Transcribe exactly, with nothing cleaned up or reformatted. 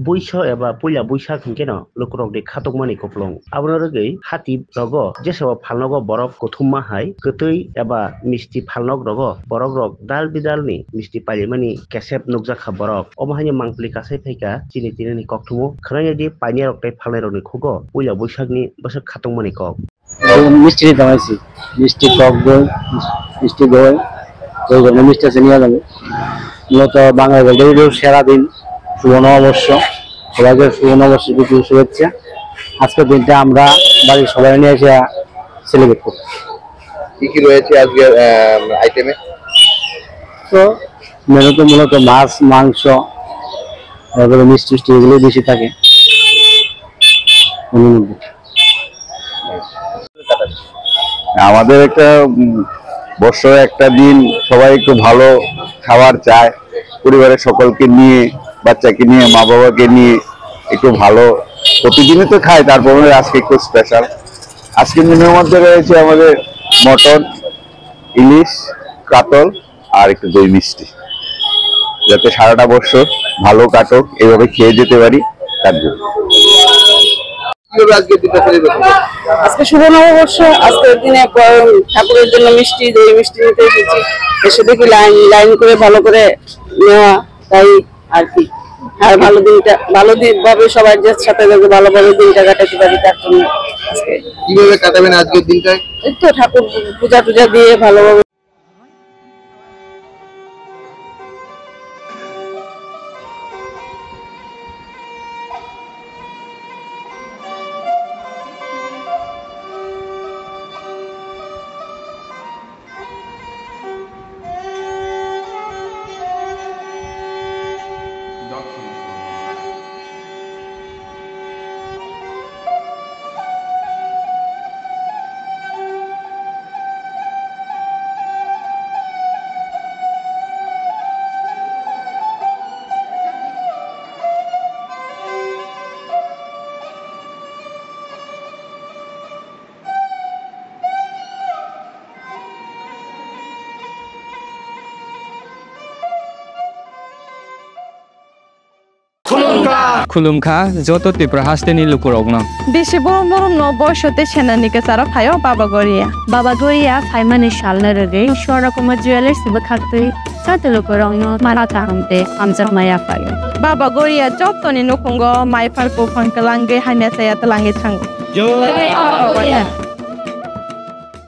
Buiso eba puila buisak hinkhe no lukurokni khatokmani kupulung. Abono rwgwi hati rogo jesabo phalnogo borok kuthumma hai kwtwi eba misti phalnok rogo borokrok dal bidalni misti palimani kesep nukjakha borok. Omo haino mangpili kasai phaikha chini tinini kokthumo. Khwnaidi painirok tei phalnairokni khugo puila buisakni bwswk khatokmani kok. Misti ni tamaisi, misti, টক দই, মিষ্টি দই, এই ধরনের মিষ্টি আছে নিয়ে যাবো। মূলত বাংলা বলতে এই যে সেরা দিন, শুভ নববর্ষ, সবাইকে শুভ নববর্ষের প্রীতি শুভেচ্ছা। আজকের দিনটা আমরা বাড়ির সবাই নিয়ে এসে সেলিব্রেট করছি। কি কি রয়েছে আজকে আইটেমে? তো মেনুতে মূলত মাছ, মাংস, তারপরে মিষ্টি টিষ্টি এগুলোই বেশি থাকে মেনুর মধ্যে। আমাদের একটা, উম, বছরে একটা দিন সবাই একটু ভালো খাবার চায়, পরিবারের সকলকে নিয়ে, বাচ্চাকে নিয়ে, মা বাবাকে নিয়ে একটু ভালো। প্রতিদিনই তো খাই, তারপরে আজকে একটু স্পেশাল। আজকে মেনুর মধ্যে রয়েছে আমাদের মটন, ইলিশ, কাতল, আর একটু দই মিষ্টি, যাতে সারাটা বছর ভালো কাটুক, এইভাবে খেয়ে যেতে পারি, তার জন্য। কিভাবে আজকে দিনটা সেলিব্রেট করবেন? আজকে শুভ নববর্ষ। আজকের দিনে ক-, ঠাকুরের জন্য মিষ্টি, দই মিষ্টি নিতে এসেছি। এসে দেখি লাইন লাইন করে ভালো করে নেওয়া, তাই আর কি। আর ভালো দিনটা, ভালো দিন ভাবে সবার যে সাথে যাতে ভালোভাবে দিনটা কাটাতে পারি, তার জন্য আজকে। কিভাবে কাটাবেন আজকের দিনটা? এই তো ঠাকুর পূজা টুজা দিয়ে ভালোভাবে। Khulumkha joto Tripura hasteni lukurokno. Bisi borom borom no boiso tei senani kwcharo phaio Baba Goria. Baba Goria phaimani salno rwgwi Swarna Kumar Jewellers bwkhaktwi joto lukurokno mara kaham tei hamjakma yaphaio. Baba Goria jotoni nukhungo mai phar buphang kwlangwi hamya chaya twlangwi thango. Jai Baba Goria.